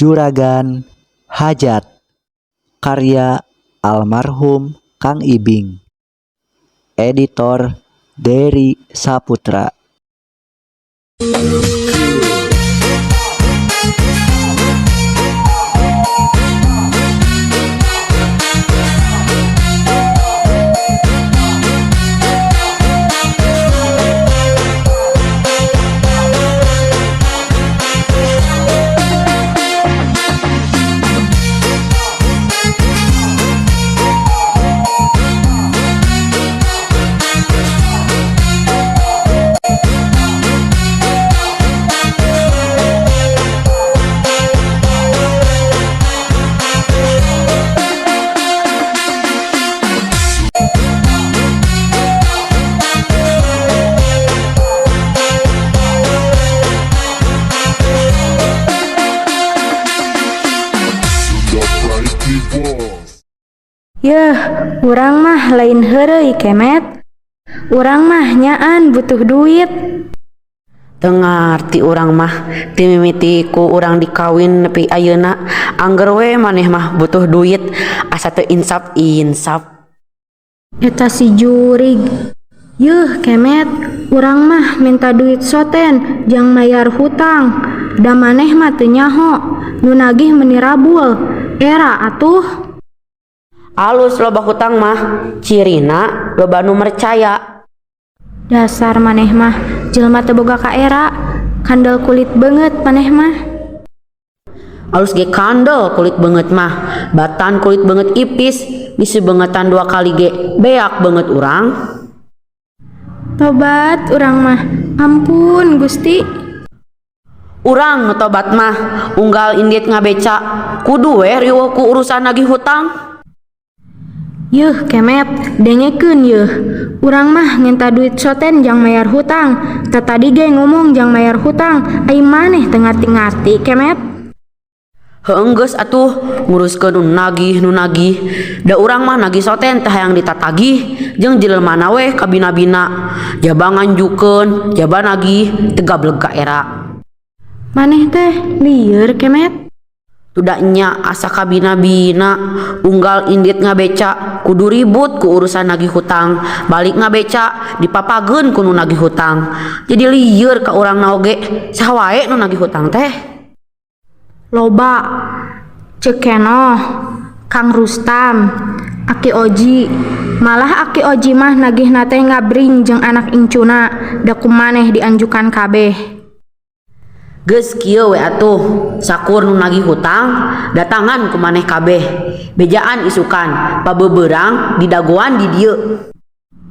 Juragan Hajat karya almarhum Kang Ibing. Editor Dery Saputra. Yeuh, urang mah lain heureuy, Kemet. Urang mah nyaan butuh duit. Teu ngarti urang mah, ti mimiti ku urang dikawin nepi ayeuna angger we maneh mah butuh duit, asa teu insaf-insaf. Eta si jurig. Yeuh, Kemet, urang mah minta duit soten jang mayar hutang. Da maneh mah teu nyaho, nu nagih meuni rabul. Era atuh. Alus loba hutang mah, cirina loba nu mercaya. Dasar maneh mah jelema teu boga kaera, kandel kulit beungeut maneh mah. Alus ge kandel kulit beungeut mah, batan kulit beungeut ipis, bisi beungetan dua kali ge beak beungeut urang. Tobat urang mah, ampun Gusti. Urang nu tobat mah, unggal indit ngabeca, kudu we riweuh ku urusan nagih hutang. Yeuh, Kemet, dengekeun yeuh. Urang mah minta duit soten jang mayar hutang. Tatadi ge ngomong jang mayar hutang, ai maneh teu ngarti-ngarti, Kemet. Heuh geus atuh, nguruskeun nu nagih nu nagih. Da urang mah nagih soten teh hayang ditatagih jeung jelemana we kabina-bina. Jaba nganjukeun, jaba nagih, teu gableg ka era. Maneh teh lieur, Kemet. Tuda nya asa kabina-bina, unggal indit ngabeca kudu ribut ku urusan nagih hutang, balik ngabeca dipapageun ku nu nagih hutang. Jadi lieur ka urangna oge, saha wae nu nagih hutang teh? Loba, Ceu Kenoh, Kang Rustam, Aki Oji. Malah Aki Oji mah nagihna teh ngabring jeung anak incuna, da ku maneh dianjukan kabeh. Geus kieu we atuh, sakur nu nagih hutang datangan ku maneh kabeh. Bejaan isukan, pabeubeurang didagoan di dieu.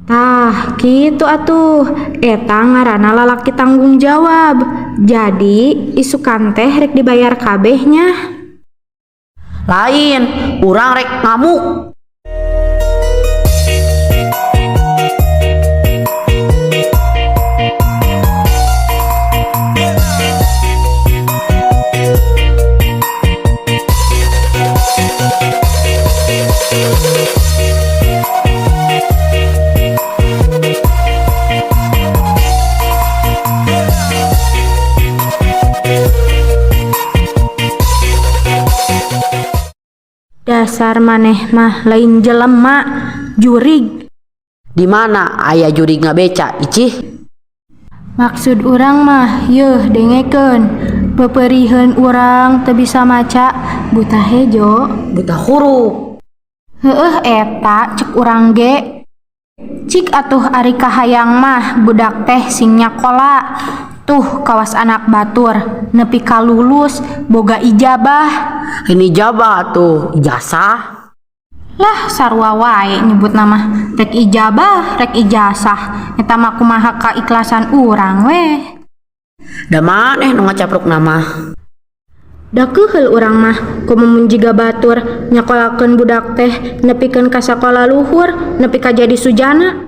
Tah, kitu atuh. Eta ngaranna lalaki tanggung jawab. Jadi, isukan teh rek dibayar kabeh nya. Lain, urang rek ngamuk. Dasar maneh mah lain jelema, jurig. Di mana aya jurig ngabeca, icih? Maksud urang mah, yeuh dengekeun. Peperiheun urang teu bisa maca, buta hejo. Buta huruf. Heueuh eta cek urang ge. Cik atuh ari kahayang mah budak teh sing nyakola. Tuh kawas anak batur, nepi ka lulus boga ijabah. Ini ijabah tuh, ijazah. Lah sarua wae nyebut nama, rek ijabah, rek ijazah. Eta mah kumaha kaikhlasan urang weh. Da maneh nu ngacapruk nama. Da keuheul urang mah komo mun jiga batur nyakolakeun budak teh nepikeun ka sakola luhur, nepi ka jadi sujana.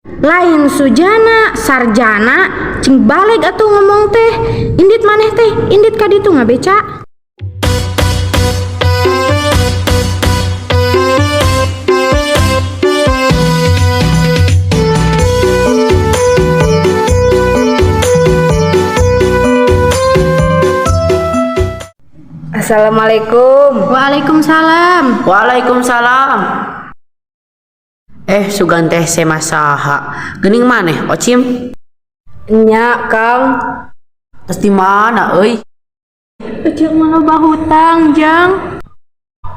Lain sujana, sarjana, cing baleg atuh ngomong teh. Indit maneh teh, indit ka ditu ngabeca. Assalamualaikum. Waalaikumsalam. Waalaikumsalam. Eh, sugan teh sema saha? Geuning maneh, Ocim? Nya, Kang. Terus di mana euy? Ujang mah loba hutang, Jang.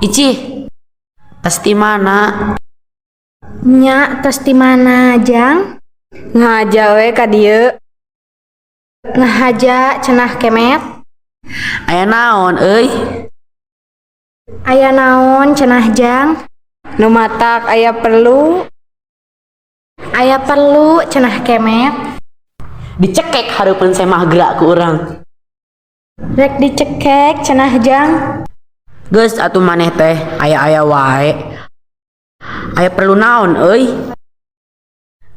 Ici. Tas di mana? Nya, tos di mana, Jang? Ngahaja we ka dieu. Ngahaja cenah kemet. Aya naon euy? Aya naon cenah, Jang? Nu matak aya perlu. Aya perlu cenah kemet. Dicekek hareupeun semah geura ku urang. Rek dicekek cenah, Jang. Geus atuh maneh teh aya-aya wae. Aya perlu naon euy?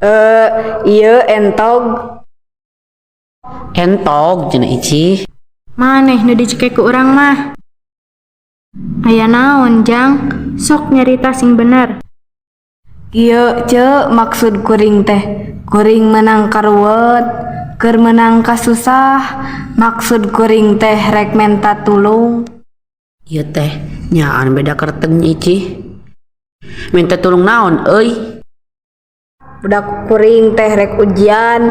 Eh, ieu entog. Entog cenah Ici. Maneh nu dicekek ku urang mah. Aya naon, Jang? Sok nyarita sing bener. Ieu ce maksud kuring teh. Kuring menang karuwet, keur menang kasusah. Maksud kuring teh rek menta tulung. Ieu teh nyaan beda kerteng Ici. Minta tulung naon euy? Budak kuring teh rek ujian.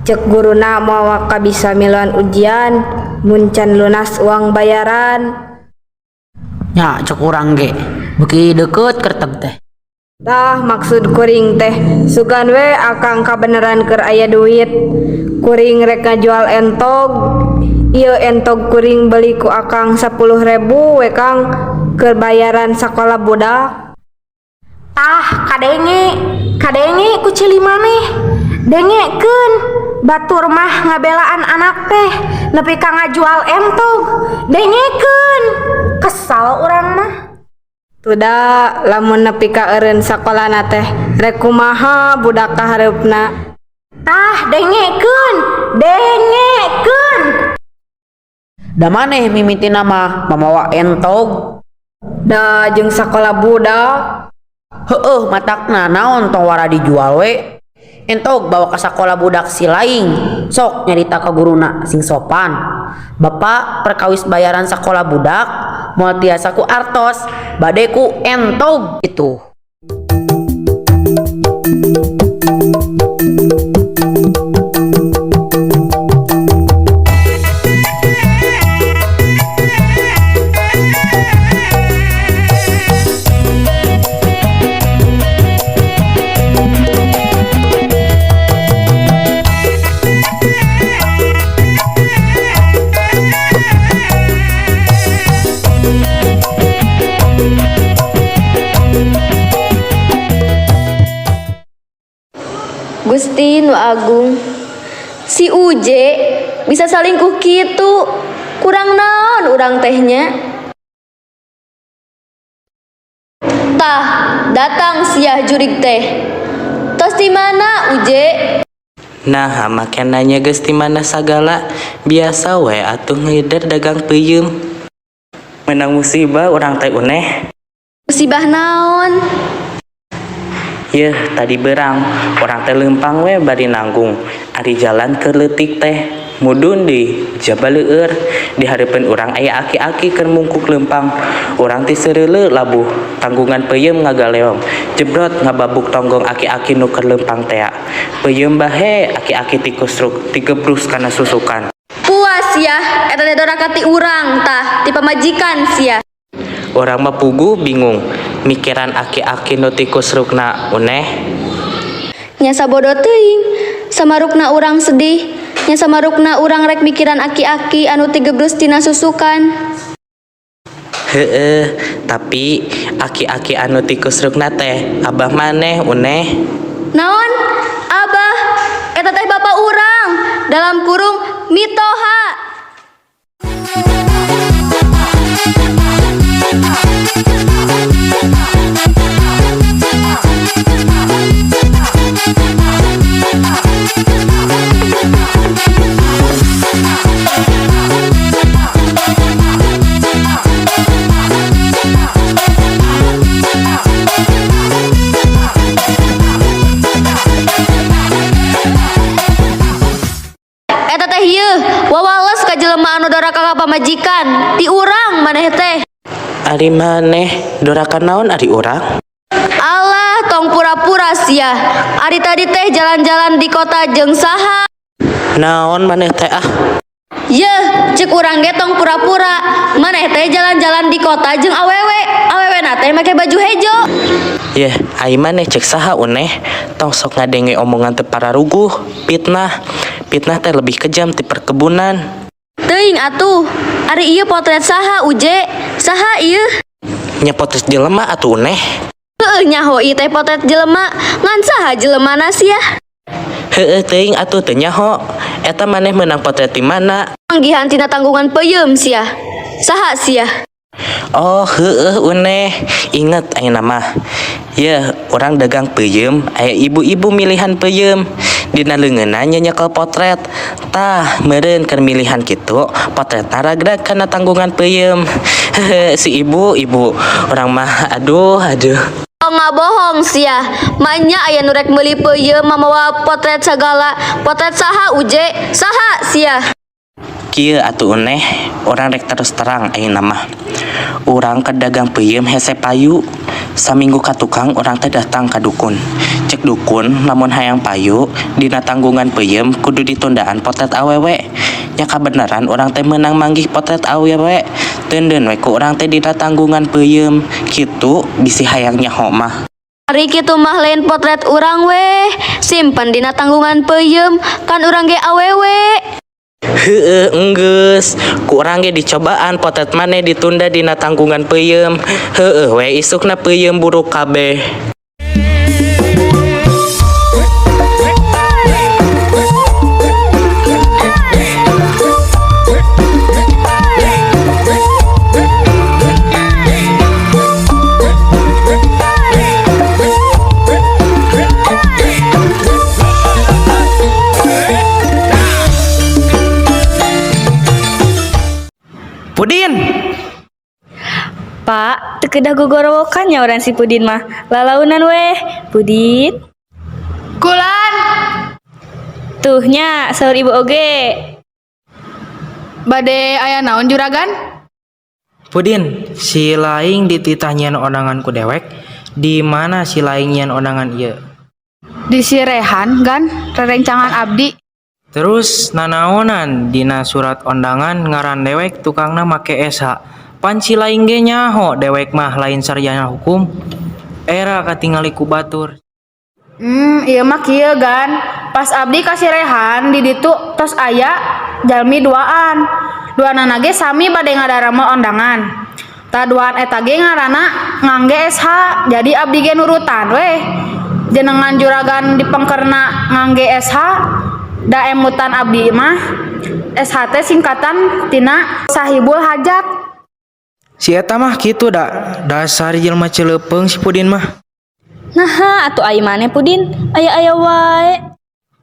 Cek guruna moal bisa miluan ujian mun can lunas uang bayaran. Nya cek urang ge. Beuki deukeut kerteg teh. Tah maksud kuring teh sugan we akang kabeneran keur aya duit. Kuring rek ngajual entog. Ieu entog kuring beli ku akang 10.000 we, Kang, keur bayaran sakola budak. Tah, kadenge, kadenge ku cili maneh. Dengekeun, batur mah ngabelaan anak teh nepi ka ngajual entog. Dengekeun, kesal urang mah. Tuda lamun nepi ka eureun sakolana teh rek kumaha budak kahareupna. Tah, dengekeun, dengekeun. Da maneh mimitina mah mamawa entog. Da jeung sakola budak. Heueuh matakna naon tong wara dijual we. Entog bawa ka sakola budak si laing. Sok nyarita ka guruna sing sopan. Bapak perkawis bayaran sakola budak moal tiasa ku artos, bade ku entog itu. Gusti nu Agung, si Uje bisa salingkuh kitu, kurang naon urang tehnya? Tah datang siah jurig teh, tos di mana Uje? Nah, make nanya geus ti mana sagala, biasa we atuh ngider dagang peuyeum. Menang musibah urang teh uneh. Musibah naon? Yeuh, tadi berang, urang teh leumpang we bari nanggung. Ari jalan keur leutik teh, mudun deui, jaba leueur. Di hareupeun urang aya aki-aki keur mungkuk leumpang. Urang ti seureuleu labuh, tanggungan peuyeum ngagaleong. Jebrot ngababuk tonggong aki-aki nu keur leumpang tea. Peuyeum bahe, aki-aki tikus truk, tigebrus kana susukan. Puas sia, eta teh doraka ti urang tah, ti pamajikan sia. Urang mah puguh bingung, mikiran aki-aki nu tikus rukna uneh. Nya sabodo teuing, samarukna urang sedih, nya samarukna urang rek mikiran aki-aki anu tigebrus tina susukan. Heeh, tapi aki-aki anu tikus rukna teh abah maneh uneh. Naon? Abah, eta teh bapa urang dalam kurung mitoha. Eta teh ieu, wawales. nu doraka ka pamajikan, ti urang maneh teh. Ari maneh doraka naon ari urang? Alah, tong pura-pura sia. Ari tadi teh jalan-jalan di kota jeung saha? Naon maneh teh ah? Yeuh, cek urang ge tong pura-pura. Maneh teh jalan-jalan di kota jeung awewe. Awewe na teh make baju hejo. Yeh, ai maneh cek saha uneh? Tong sok ngadenge omongan teu pararuguh, fitnah. Fitnah teh lebih kejam ti perkebunan. Teuing atuh. Ari ieu potret saha uje? Saha ieu? Nya potret jelema atuh uneh. Heueuh, nyaho ieu teh potret jelema. Ngan saha jelemana sia? Heueuh, teuing atuh teu nyaho. Eta maneh meunang potret ti mana? Manggihan tina tanggungan peuyeum sia. Saha sia? Oh, heueuh uneh. Inget ayeuna mah. Yeuh, urang dagang peuyeum, aya ibu-ibu milihan peuyeum. Dina leungeunna nya nyekel potret. Tah, meureun keur milihan kitu, potretna ragrag kana tanggungan peuyeum. Hehe, si ibu, ibu. Urang mah aduh, aduh. Tong ngabohong sia. Maenya aya nu rek meuli peuyeum mamawa potret sagala. Potret saha uje? Saha sia? Kieu atuh uneh, urang rek terus terang ayeuna mah. Urang keur dagang peuyeum hese payu. Saminggu ka tukang urang teh datang ka dukun. Cek dukun, lamun hayang payu, dina tanggungan peuyeum kudu ditundaan potret awewe. Nya kabeneran urang teh meunang manggih potret awewe. Teundeun we ku urang teh dina tanggungan peuyeum. Kitu bisi hayang nyaho mah. Ari kitu mah lain potret urang weh. Simpen dina tanggungan peuyeum, kan urang ge awewe. Heueuh, enggeus. Ku urang ge dicobaan potret maneh ditunda dina tanggungan peuyeum. Heueuh we isukna peuyeum buruk kabeh. Pudin. Pak, teu kedah gogorowokan nya urang si Pudin mah. Lalaunan weh, Pudin. Kulan. Tuh nya, saur ibu oge. Bade aya naon juragan? Pudin, si laing dititah nyieun ondangan ku dewek, di mana si laing nyieun ondangan ieu? Di sirehan gan, rerencangan abdi. Terus nanaonan dina surat ondangan ngaran dewek tukangna make SH. Pan si laing ge nyaho dewek mah lain sarjana hukum. Era katingali ku batur. Ieu mah kieu gan. Pas abdi ka sirehan di ditu tos aya jalmi duaan. Duanana ge sami bade ngadaramel ondangan. Tah duaan eta ge ngaranna ngangge SH, jadi abdi ge nurutan weh. Jenengan juragan dipengkerna ngangge SH, da emutan abdi mah SH teh singkatan tina Sahibul Hajat. Si eta mah kitu da, dasar jelema ceuleupeng si Pudin mah. Naha atuh ai maneh Pudin, aya-aya wae.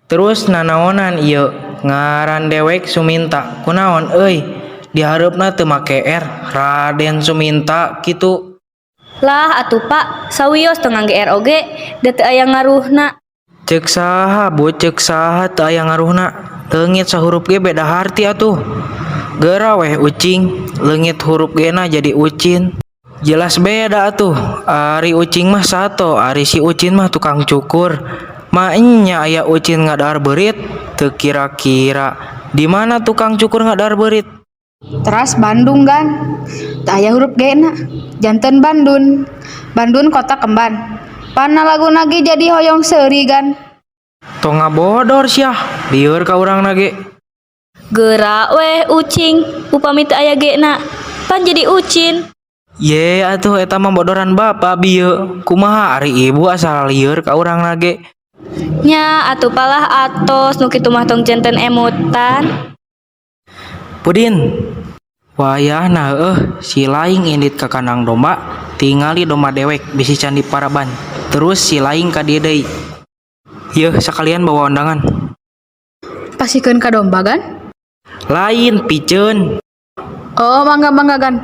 Terus nanaonan ieu ngaran dewek Suminta, kunaon euy? Dihareupna teu make R, Raden Suminta kitu. Lah atuh Pak, sawios teu ngangge R oge, da teu aya ngaruhna. Cek saha bu, cek saha teu aya ngaruhna. Leungit sahurup ge beda harti atuh. Geura weh ucing, leungit hurup gena jadi ucin. Jelas beda atuh. Ari ucing mah sato, ari si ucin mah tukang cukur. Maenya aya ucin ngadahar beurit, teu kira-kira. Di mana tukang cukur ngadahar beurit? Teras Bandung gan. Teu aya hurup G na. Janten Bandun. Bandun kota Kemban. Pana laguna ge jadi hoyong seuri gan. Tong ngabodor sia, lieur ka urang ge. Geura weh ucing, upami teu aya G na, pan jadi ucin. Ye atuh eta mah bodoran bapak bieu. Kumaha ari ibu asal lieur ka urang ge. Nya atuh palah atos nu kitu mah tong janten emutan. Pudin. Wayahna heueuh si laing indit ka kandang domba, tingali domba dewek bisi can diparaban. Terus si laing ka dieu deui. Yeuh sakalian bawa undangan. Pasikeun ka domba gan? Lain piceun. Oh, mangga mangga gan.